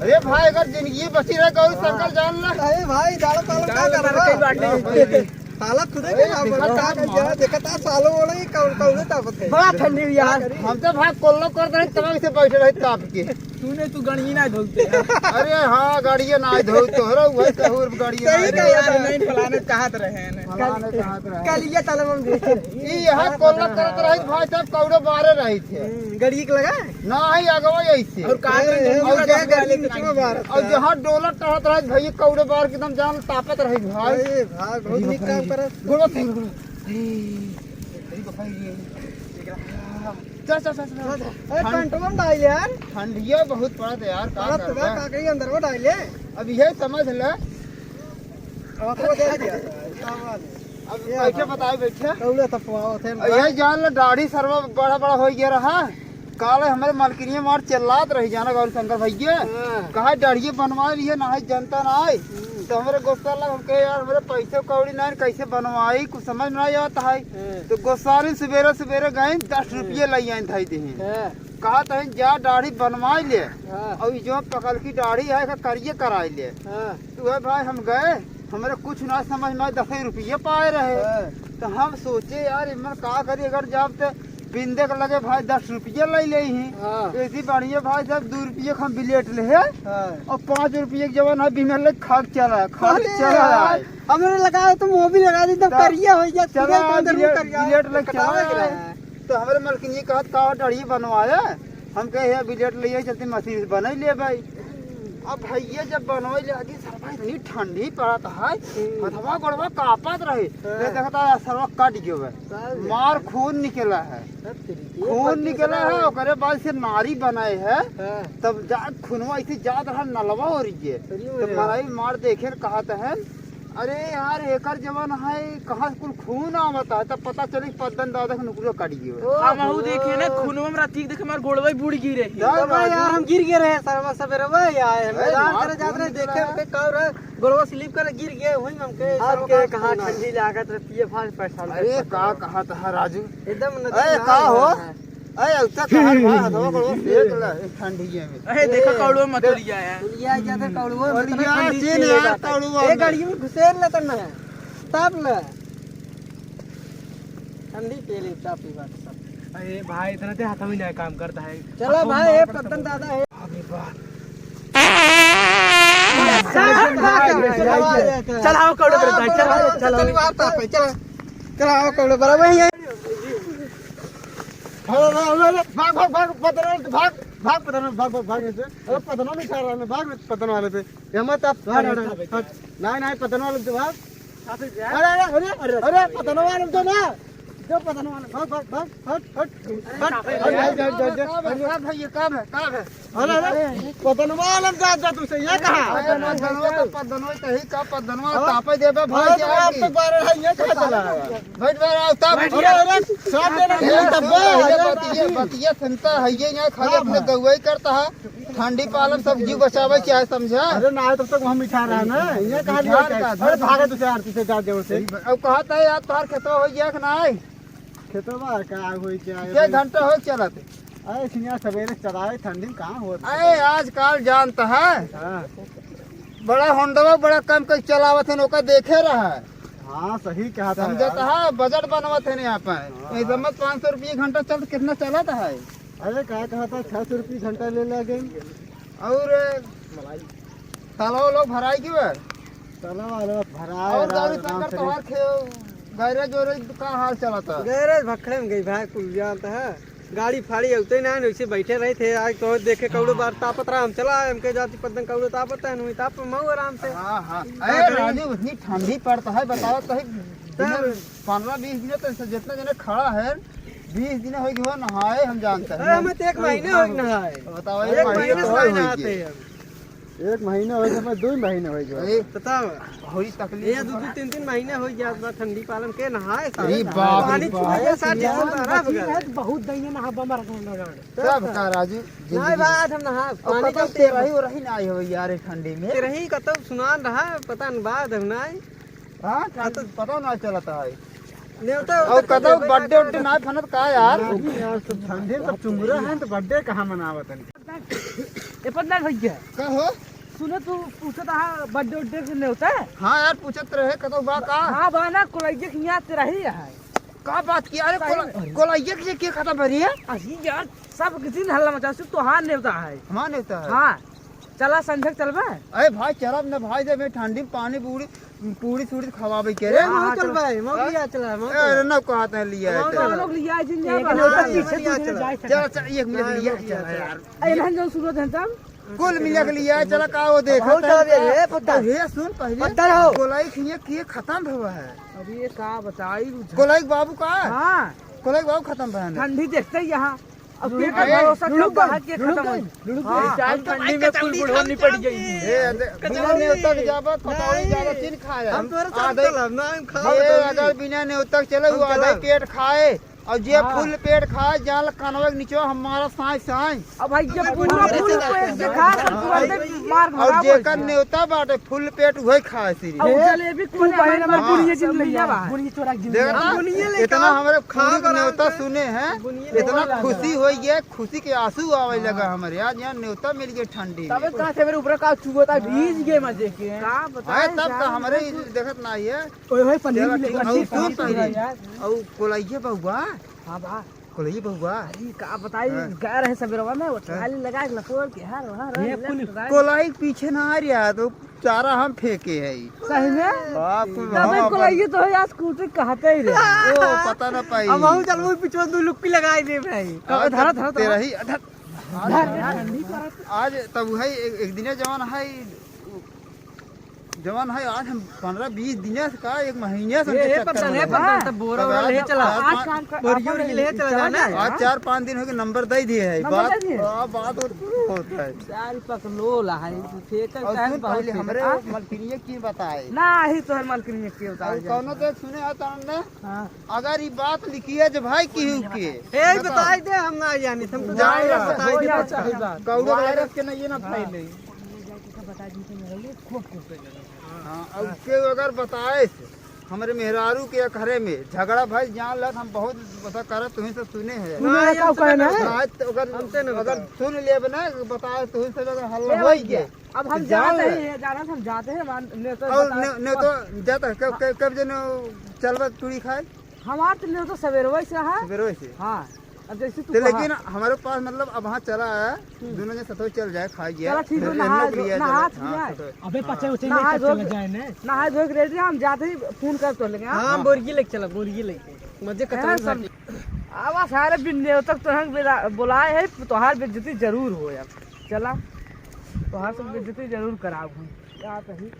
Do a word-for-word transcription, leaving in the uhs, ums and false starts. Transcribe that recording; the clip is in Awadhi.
ए भाई, अगर जिंदगी बची रहे गौरी शंकर जान ला। अरे भाई, दाल पालक का कर रहा? हालत खुदे के ना बता, का कर जरा देखा ता सालों वाला ही कौन, कौन तापत है। बड़ा ठंडी भी यार। हम तो भाई कोल्लो कर दे, तब से बैठे रहे ताप के। तूने तू गणिये ना धोते। अरे हाँ, गाड़िए ना धो, तोहरा वही कहूर गाड़िए सही ना कहा धो। यार, नहीं फलाने कहा तो रहे हैं। फलाने कहा तो रहे। कल ये तलब हम देखे। ई यहाँ कोल्ला करत रहित भाई साहब, कौड़े बारे रहित है। हम्म, गड़िए के लगा? ना ही अगवा ऐसे। और कहा तो ए, नहीं, और और क्या गड़िए के लगा? और जहाँ डोलत टहत रहित भाई, कौड़े बार के एकदम जान तापत रहित भाई। अरे भाई, बहुत नीक काम करत। गुड़वा थे, गुड़वा। अरे, अरे, बखाई ये। चल, चल, चल, चल। अरे, ठंड- पैंटवा में डाल यार। ठंडिया बहुत पड़त है यार, का पड़त बा, करबे? का करी, अंदर में डाल ले। अब यह समझ ले। अब तो दे दिया। अब ये बैठे बात। बताए, बैठे। कौड़े तपवाओ थे। अब यह जान ले, दाढ़ी सरवा बड़ा बड़ा हो गया रहा। काल हमरे मलकिनिया मार चिल्लात रही, जाना गौरी शंकर भैया। हाँ। कहा दाढ़िए बनवा लिए, ना है जनता ना आए। हम्म। तो हमरे गुस्सा लग, हम कहे, "यार, हमरे पैसे कौड़ी ना है, कैसे बनवाई, कुछ समझ ना आवत है।" हाँ। तो गोसाली सुबेरे सुबेरे गए, दस रुपये ले आए, धाई देहे। हाँ। कहा तहीं जा दाढ़ी बनवाई ले, हाँ। और ई जो पकल की दाढ़ी है, एका करिए कराई ले। हाँ। तो वह भाई हम गए, हमरे कुछ ना समझ में आए, दस ही रुपये पाए रहे। हाँ। तो हम सोचे, "यार, इमन का करी, अगर जाब तो बिंदे के लगे भाई दस रुपये ले ले ही।" हाँ। ऐसी बढ़िया भाई साहब, दो रुपये के हम बिलेट ले है। हाँ। और पाँच रुपये के जवन है, बिमल ले खा के चला, खा के अरे चला यार, आए। हमरे लगा है, तुम वो भी लगा दी, एकदम तो करिया हो गया, चला, सीधा एकदम बिलेट, करिया। बिलेट ले बताओ चला एक आए। रहा। तो हमरे मलकिनी कहत, "का दाढ़ी बनवाए?" हम कहे, "हे बिलेट ले चलते मशीन से बनई ले भाई।" अब भैया जब बनवे लागी, सरवा इतनी ठंडी पड़त है, हम्म। हथवा गोड़वा कांपत रहे। हाँ। ये देखता है, सरवा कट गयो है। का मार खून निकला है। सब तरीके खून निकला है, ओकरे बाद से नारी बनाए है। हाँ। तब जा खूनवा ऐसे जात रहा, नलवा हो रही है। सही में तो यार। मराई मार देखे कहत है, "अरे यार, एकर जवन है, कहाँ से कुल खून आवत है?" तब पता चली पद्दन दादा के नुकरो कट गयो है। ओ, हम हऊ देखे ना, खूनवा में राती देखे, हमार गोड़वा ही बूड़ गिरे। जा तो भाई बाबू। यार, हम गिर गए रहे, सरवा सबेरे भाई आए, हम अरे, हैरान मार करे जात खून रहे, निकला देखे है। हमके का रहा, गोड़वा स्लिप करे गिर गए, वही हमके अब सरवा के का कहाँ खून आया। ठंडी लागत रहे, पिए फाल परेशान अरे, करे का पड़ता है। कहा था राजू? एकदम नदी अरे, ना का हो? है। अरे, अब तक हर भाई हथवा गोड़वा सेक ले, इस ठंडिये में। अरे, देखो, ए, कौड़वा मत दे-, लिया है। लिया जाता कौड़वा, और इतना लिया ठंडी चीन से यार, बात है। कौड़वा ए, में। गाड़ी में घुसेर लेता ना है। ताप ले। ठंडी तेल ही ताप ही बात सब। अरे भाई, इतना ते हाथ में नहीं काम करता है। चला भाई, ए पद्दन दादा है। अरे वाह। चल, आओ, कौड़ो करता है, चल, चल, चल, आओ। चल, चल, आओ, कौड़ो बराबर ही है। अरे, अरे, अरे, अरे, भाग, भाग, भाग, पद्दन, भाग, भाग, पद्दन, भाग, भाग, भाग, ऐसे। अरे, पद्दन में खा रहा है, भाग, पद्दन वाले पे। ये मत आप, हट, हट, हट, हट। नहीं, नहीं, पद्दन वाले पे भाग। अरे, अरे, अरे, अरे, पद्दन वाले पे तो ना। जो पद्दन वाले, भाग, भाग, भाग, हट, हट, हट, हट, हट, हट, हट। का है, का है, का है? अरे, अरे, पद्दनवा वाला में जा, जा तुमसे, ये कहा? अरे, पद्दनवा तो, पद्दनवा तो ही का, पद्दनवा हाँ। तापे देबे भाई अरे, के तो आगे। आप तो बारह है, ये कहाँ चला है? बैठ, बैठ, आओ, तब। अरे, अरे, साथ देना अरे, नहीं, तब पहले अरे, बतिया, बतिया सुनता है, ये यहाँ खाली हाँ, अपने हाँ। गौवाई करता है। ठंडी पालन सब जीव बचावे के है, समझा? अरे, ना, तब तक वहाँ मिठा रहा ना, ये कहाँ मिठा लिया रहा जाए? था, अरे, भागा तुझे आरती से जा, देवर से। अब कहा था यार, तोहार खेतवा हो गया कि ना? खेतवा का होई जाए के भाई? घंटा हो चलत? अरे सिनिया सवेरे चलाए ठंडी में कहाँ होत? अरे आजकल जानत है, हाँ। बड़ा होंडवा बड़ा कम कर चलावत है, ओका देखे रहा। हाँ, सही कहा था समझत यार। है, बजट बनवत है यहाँ पे। हाँ। ये जम्मत पाँच सौ रुपये घंटा चलत, कितना चलत है? अरे का कहा था, छह सौ रुपये घंटा ले लगे। और तालाब लोग भराई की बा? तालाब वाला भराए और रहा, गौरी आराम शंकर से। तोहार खे-, गैरेज वैरेज का हाल चलत है? गैरेज भखड़े में गई भाई, कुल जानत है। गाड़ी फाड़ी होते ना, वैसे बैठे रहे थे। आज तो देखे कौड़ो बार तापत रहा, हम चला आए, हमके जाति पद्दन कौड़ो तापत है, नुई ताप मऊ आराम से। हाँ, हाँ। का अरे करी? राजू, इतनी ठंडी पड़त है, बताओ तो है, तब पन्द्रह बीस दिन तो ऐसे जितना जने खड़ा है, बीस दिन हो गए नहाए, हम जानते हैं। अरे, हमें तो एक महीने हो गए नहाए। बताओ, एक एक महीने महीने से हो नहीं गए। नहाते हैं हम। एक महीना हो गया, दो महीने हो गए। अरे, बताओ। बड़ी तकलीफ ये दो, है। दो, तीन, तीन महीने हो गया, बस ठंडी पालन के नहाए सारे। अरे बाप रे पानी बाप। छुए साथ यार, जैसे बर्फ बची गला। है तो बहुत दहिया नहा बमर। सब का राजू, नहीं जिंदगी। बाद हम नहा, अब पानी कतौ कम तेल तेरही हो। उरही ना आई हो यार, ये ठंडी में। तेरही कतौ सुनान रहा, पता न बाद हम ना आई। हाँ, हाँ, तो पता ना चलता है। नेवता और उतर कतौ के birthday उर्डे ना फनत का यार? नहीं यार, सब ठंडी में सब चुंगरा है, तो birthday कहाँ मनावत है? ए, बंदर भैया। का हो? सुनो, तू पूछत हा बर्थडे उड्डे के नेवता? हाँ यार, पूछत रहे, कतौ बा का? हाँ, बा ना, कोलैया के हियाँ ते रही है। का बात किया? अरे, सही कोला-, में। कोलैया के के खतम भरी है? अरे यार, सब किसी ने हल्ला मचा, सिर्फ तोहार नेवता है। हमार नेवता है? हाँ, चला संझक चलबे? अरे भाई, चलब न भाई, जब मैं ठंडी में पानी पूरी, पूरी सूरी खवावे के रे। हाँ, हाँ, चल चलो। भाई, मौगी आ चला, मौगी। अरे, न कहत है लिया है, हम चल। लोग लिया जिन जा एक बा। नेवता पीछे तू लिया चला। चला, चला, एक मिनट हाँ, लिया मौगी आ चला चला। यार। अरे, इन्हन जो सूरज है तब? कुल मिला के लिया, चला का वो देखा बहुत था। चला बे, हे पत्थर। हे सुन पहले, पत्थर हो। कोलाई खिए किए खतम भवा है। अरे ये का बताई, उ झ- कोलाई के बाबू का? हाँ। कोलाई के बाबू खतम भवा है। ठंडी देखते ही यहाँ। अब लुढ़क के का गई, भरोसा लुढ़क कब गई, बाहर के लुढ़क खतम गई, होई? लुढ़क हाँ। गई। आज ठंडी में कुल बुढ़वा निपट गई। ए, दे-, बिना नेवता के जाबा, पकौड़ी नहीं। जाबा, चीन खाए। हम तोरे साथ आ दे। चलब ना, हम खाओ ए, तो अगर बिना नेवता के चले, हम वो आधा ही चलब। पेट खाए। और जे हाँ। फुल पेट खाए, जाल कनवा के नीचे हमारा साँय साँय। अब भाई, ये पूरा फुल पेट जे खाए, तो तुरंते मार और भगावो जेकर ऐसे। नेवता बाटे फुल पेट, उहे खाए सिर्फ। और जलेबी तू कौन बहन हमारे हमार हाँ। बुढ़िया जिन ले जा बा। बुढ़िया चोरा के जिन देख ले जा। ना, बुढ़िया ले इतना का? हमरे खा खूब बराबर नेवता से। सुने हैं, बुढ़िया ले इतना खा खुशी बराबर। हो गया, खुशी के आंसू आवे लगा हाँ। हमारे। आज यहाँ नेवता मिल गए ठंडी में। तबे कहाँ से मेरे ऊपर का चुआ था, भीज गए मजे के। का बताएं अरे तब का यार, हमरे मैं तो देखत नहीं है। ओए होए, पनीर चलो, भी ठीक, लेकर और के, सुन पनीर पहले। पूरा यार। और कोलैया बहुआ? हाँ बा। कोलैया बहुआ? अरे, का बताई, हाँ। गए रहे सबेरवा में, वो हाँ। थाली लगा के लकोर के, हर, हर, ये left, कुल right। कोलाई के पीछे ना आ रहा, तो चारा हम फेंके है। सही में? बाप रे, तब हम एक कोलैया अपन तो है, आज स्कूटी कहते ही रहे। ओ, पता ना पाई। अब हम चल, वो पिछवा दो लुक्की लगाई दे भाई। आज धरा, तब धरा, तेरा धरा। ही, धर। आज, आज तब है, एक, एक दिने जवान है, जवन है, आज हम पन्द्रह बीस दिन से का, एक महीने से ए, उनके ए, चक्कर पता में नहीं, लगे। पता नहीं, तब बोरा तब वोरा आज ले हम चला। चार आज पाँच काम कर, बोरियो अपन वोरियो ले चला चला जाना। जाए। आज चार पाँच दिन हो गए, नंबर दे दिए है। नंबर बात, दे दिए। आ, बात होता है। चार पकलोला है, फेंकल और चाहे सुन, बहुत पहले फेंकल। हमरे हाँ? मलकिनिया की बताए। ना, ही तो है मलकिनिया की बताए और जाए। कौनो तो सुने आता हमने। हाँ। अगर ये बात लिखिए जो भाई की हु के। ए, बताई दे, हम ना जानी, हम तो जाए जाए, बता हो दे, जाए, बता। सही बात। कौनो वायरस के नहीं, ये ना हाँ। फैले। हाँ, अब के अगर बताए से, हमरे मेहरारू के घरे में झगड़ा भइल, जान लत, हम बहुत पता करत, तुहीं सब सुने हैं। सुने ना, हैं, का हमसे कहना ना है? बताओ। आज तो अगर, हमसे ना अगर बताओ। सुन लेब ना, बताए, तुहीं सब अगर हल्ला ए, होई भैया, के, अब हम तो जान जाते ले। हैं, जाना हम जाते हैं, मान, नेवता और बताओ। ने-, नेवता जाता है, कब, कब, कब जने चलबा पूरी खाए? हमार तो नेवता सवेरवा से रहा। सवेरवा से? हाँ। अब जैसे तू तो कहा। लेकिन हमारे पास मतलब अब हाँ चला आया, हम्म। दोनों जने सतोई चल जाए, खा गया। चला ठीक है, फिर नहा इन लोग धो-, लिया नहा चला। धो हाँ, जाए। सतोई। अबे हाँ। पचे उचे नहा लेकर धो चला के, जाए ने। नहा धो के ready रहा, हम जाते ही फोन कर तो लेंगे, हाँ? हाँ, हाँ। बोरगी लेके चला, बोरगी लेके। मजे हाँ, करते सब। आवा सारे बिन नेवता तक तो हम बेला-, बुलाए हैं, तोहार बेइज्जती जरूर हो यार। चला, तोहार सब बेइज्जती जरूर कराओ हम। क्या कही?